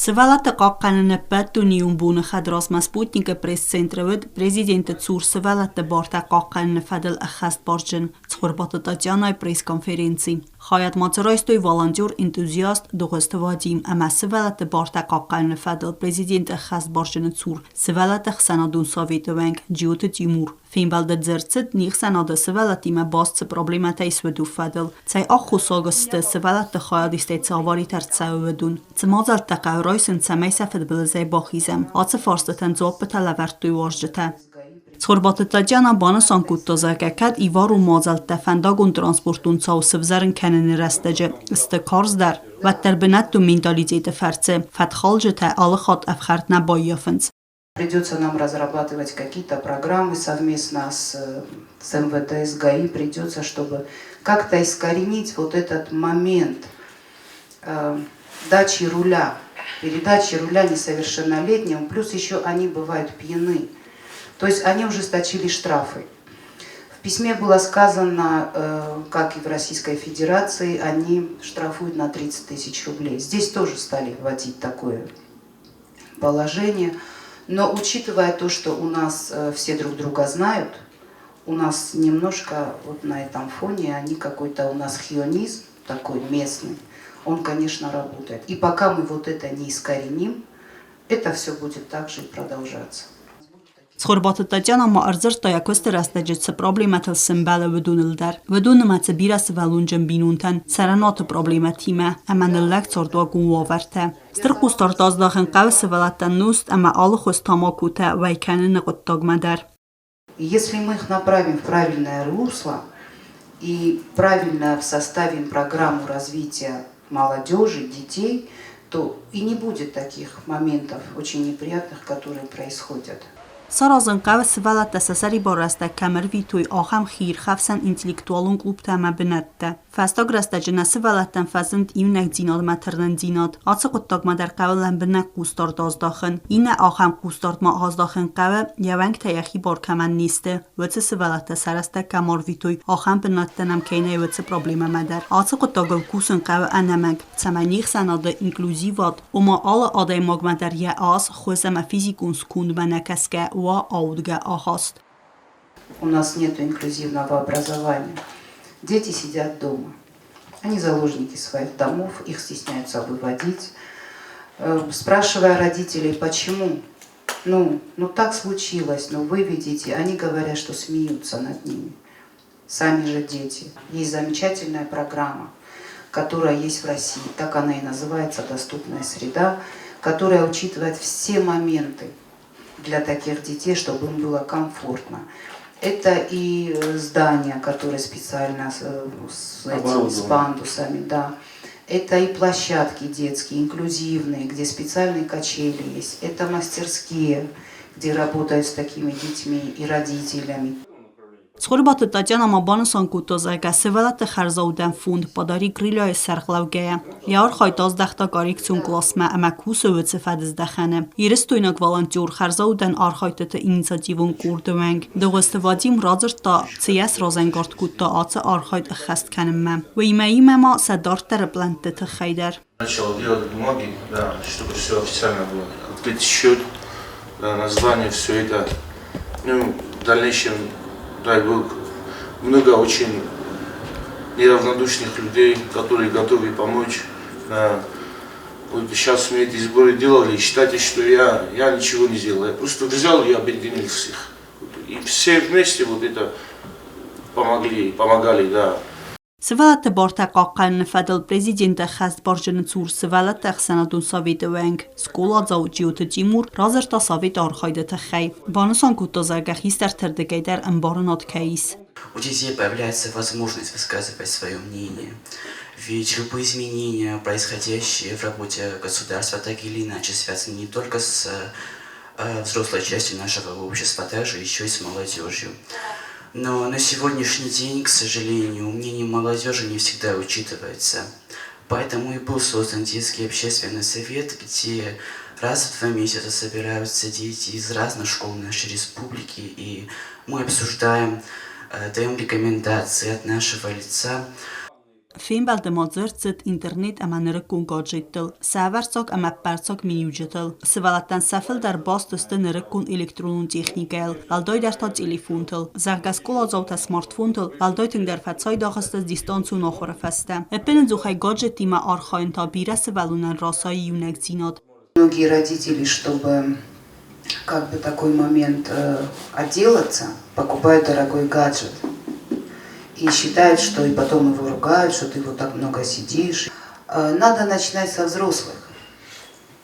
Сывӕллӕтты хъахъхъӕныны ӕппӕтдунейон боны хӕдразмӕ Sputnik-ы пресс-центры уыд президенты цур сывӕллӕтты бартӕ хъахъхъӕныны фӕдыл ӕххӕстбарджын Цхуырбаты Татьянайы пресс-конференци. Хайад ма дзы райстой волонтер-энтузиаст Дыгъуызты Вадим ӕмӕ сывӕллӕтты бартӕ хъахъхъӕныны фӕдыл президенты ӕххӕстбарджыны цур сывӕллӕтты ӕхсӕнадон советы уӕнг Джиоты Тимур. Фембӕлды дзырд цыд не хсӕнады сывӕллӕттимӕ баст цы проблемӕтӕ ис, уыдон фӕдыл. Цӕй аххосаг сты сывӕллӕтты хайадистӕй цы аваритӕ ӕрцӕуы, уыдон? Цы мадзӕлттӕ хъӕуы райсын, цӕмӕй сӕ фыдбылызӕй бахизӕм? Ацы фарстытӕн дзуаппытӕ лӕвӕрдтой уазджытӕ. Цхуырбаты Татьяна банысан кодта, зӕгъгӕ, кӕд иварон мадзӕлттӕ фӕндагон-транспортон цау сывзӕрын кӕныны рӕстӕджы сты карздӕр, уӕддӕр бынӕттон менталитеты фӕрцы фӕткхалджытӕ алыхатт ӕфхӕрд нӕ баййафынц. Придется нам разрабатывать какие-то программы совместно с МВД, с ГАИ. Придется, чтобы как-то искоренить вот этот момент дачи руля, передачи руля несовершеннолетним. Плюс еще они бывают пьяны. То есть они ужесточили штрафы. В письме было сказано, как и в Российской Федерации, они штрафуют на 30 тысяч рублей. Здесь тоже стали вводить такое положение. Но учитывая то, что у нас все друг друга знают, у нас немножко вот на этом фоне они какой-то у нас хионизм такой местный, он, конечно, работает. И пока мы вот это не искореним, это все будет также и продолжаться. Цхуырбаты Татьяна ма ӕрдзырдта йӕ куысты рӕстӕджы цы проблемӕтыл сӕмбӕлы, уыдоныл дӕр. Уыдон нымӕцы бирӕ сывӕллонджын бинонтӕн цӕрӕнуаты проблемӕтимӕ ӕмӕ ныллӕг цардуагон уавӕртӕ. Стыр хъусдард аздахын хъӕуы сывӕллӕттӕн нозт ӕмӕ алыхуыз тамакотӕ уӕй кӕныны хъуыддагмӕ дӕр. Если мы их направим в правильное русло и правильно составим программу развития молодежи, детей, то и не будет таких моментов очень неприятных, которые происходят. Саразын хъӕуы сывӕллӕттӕ сӕ сӕрибар рӕстӕг кӕм ӕрвитой, ахӕм хиирхӕфсӕн интеллектуалон клубтӕ ӕмӕ бынӕттӕ. Фӕстаг рӕстӕджы нӕ сывӕллӕттӕн фӕзынд иунӕгдзинадмӕ тырнындзинад. Ацы хъуыддагмӕ дӕр хъӕуы лӕмбынӕг хъусдард аздахын. Иннӕ ахӕм хъусдард ма аздахын хъӕуы, йӕ уӕнгтӕ йӕхи бар кӕмӕн не сты, уыцы сывӕллӕттӕ сӕ рӕстӕг кӕм арвитой, ахӕм бынӕттӕ нӕм кӕй нӕй, уыцы проблемӕмӕ дӕр. Ацы хъуыддагыл кусын хъӕуы ӕнӕмӕнг, цӕмӕй не хсӕнады инклюзивад, ома алы адӕймагмӕ дӕр йӕ ас, хуыз ӕмӕ физикон скондмӕ нӕ кӕсгӕ уа аудгӕ ахаст. У нас нет инклюзивного образования. Дети сидят дома. Они заложники своих домов, их стесняются выводить. Спрашивая родителей, почему, ну так случилось, ну выведите, они говорят, что смеются над ними. Сами же дети. Есть замечательная программа, которая есть в России, так она и называется «Доступная среда», которая учитывает все моменты для таких детей, чтобы им было комфортно. Это и здания, которые специально с пандусами, да. Это и площадки детские, инклюзивные, где специальные качели есть. Это мастерские, где работают с такими детьми и родителями. Цхуырбаты Татьяна ма банысан кодта, зӕгъгӕ, сывӕллӕтты хӕрзаудӕн фонд «Подари крылья»-йы сӕргълӕугӕйӕ, йӕ архайд аздӕхта коррекцион къласмӕ ӕмӕ кусы уыцы фӕдыздӕхӕны. Ирыстойнаг волонтер хӕрзаудӕн архайдтыты инициативон къорды уӕнг Дыгъуызты Вадим радзырдта, цы йӕ сразӕнгард кодта ацы архайд ӕххӕст кӕнынмӕ. Уыимӕ иумӕ ма сӕ дарддӕры плӕнтты тыххӕй дӕр. Начал делать бумаги, да, чтобы все официально было. Открыть счет, да, название, все это. Ну, в дальнейшем, дай бог, много очень неравнодушных людей, которые готовы помочь. Да. Вот сейчас мы эти сборы делали, и считайте, что я ничего не сделал. Я просто взял и объединил всех. И все вместе вот это помогли, помогали, да. Сывӕллӕтты бартӕ хъахъхъӕныны фӕдыл президенты ӕххӕстбарджыны цур сывӕллӕтты ӕхсӕнадон советы уӕнг, скъоладзау Джиоты Тимур радзырдта советы архайды тыххӕй. Банысан кодта, зӕгъгӕ, хистӕрты рдыгӕй дӕр ӕмбарынад кӕй ис. У детей появляется возможность высказывать свое мнение. Ведь любые изменения, происходящие в работе государства, так или иначе связаны не только с взрослой частью нашего общества, а также еще и с молодежью. Но на сегодняшний день, к сожалению, мнение молодежи не всегда учитывается. Поэтому и был создан детский общественный совет, где раз в 2 месяца собираются дети из разных школ нашей республики, и мы обсуждаем, даем рекомендации от нашего лица. Фембӕлды ма дзырд цыд интернет ӕмӕ нырыккон гаджеттыл, сӕ ӕвӕрццаг ӕмӕ ӕппӕрццаг миниуджытыл. Сывӕллӕттӕн сӕ фылдӕр баст сты нырыккон электронон техникӕйыл, уӕлдайдӕр та телефонтыл. Зӕгъгӕ, скъоладзаутӕ смартфонтыл уӕлдай тынгдӕр фӕцайдагъ сты дистанцион ахуыры фӕстӕ. Ӕппынӕдзухӕй гаджеттимӕ архайын та бирӕ сывӕллонӕн расайы иунӕгдзинад. Многие родители, чтобы как бы такой момент отделаться, покупают дорогой гаджет и считают, что и потом его ругают, что ты вот так много сидишь. Надо начинать со взрослых.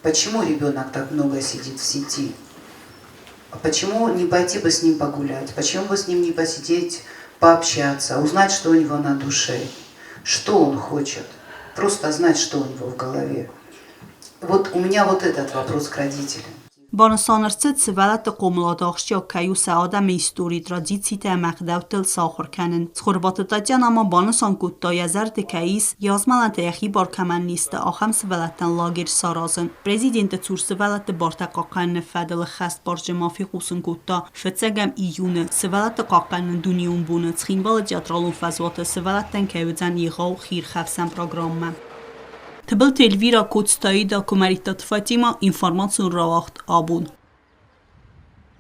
Почему ребенок так много сидит в сети? Почему не пойти бы с ним погулять? Почему бы с ним не посидеть, пообщаться, узнать, что у него на душе, что он хочет? Просто знать, что у него в голове. Вот у меня вот этот вопрос к родителям. Банысан ӕрцыд, сывӕллӕтты хъомылады ахсджиаг кӕй у сӕ адӕмы истори, традицитӕ ӕмӕ ӕгъдӕуттыл сахуыр кӕнын. Цхуырбаты Татьяна ма банысан кодта, йӕ зӕрды кӕй ис, йӕ азмӕлӕнтӕ йӕхи бар кӕмӕн не сты, ахӕм сывӕллӕттӕн лагерь саразын. Президенты цур сывӕллӕтты бартӕ хъахъхъӕныны фӕдыл ӕххӕстбарджын ма фехъусын кодта, фыццӕгӕм июны Сывӕллӕтты хъахъхъӕныны дунеон боны Цхинвалы театралон фӕзуаты сывӕллӕттӕн кӕй уыдзӕн егъау хиирхӕфсӕн программӕ. Тыбылты Эльвира, Коцты Аида, Куымӕридтаты Фатимӕ, информацион рауагъд абон.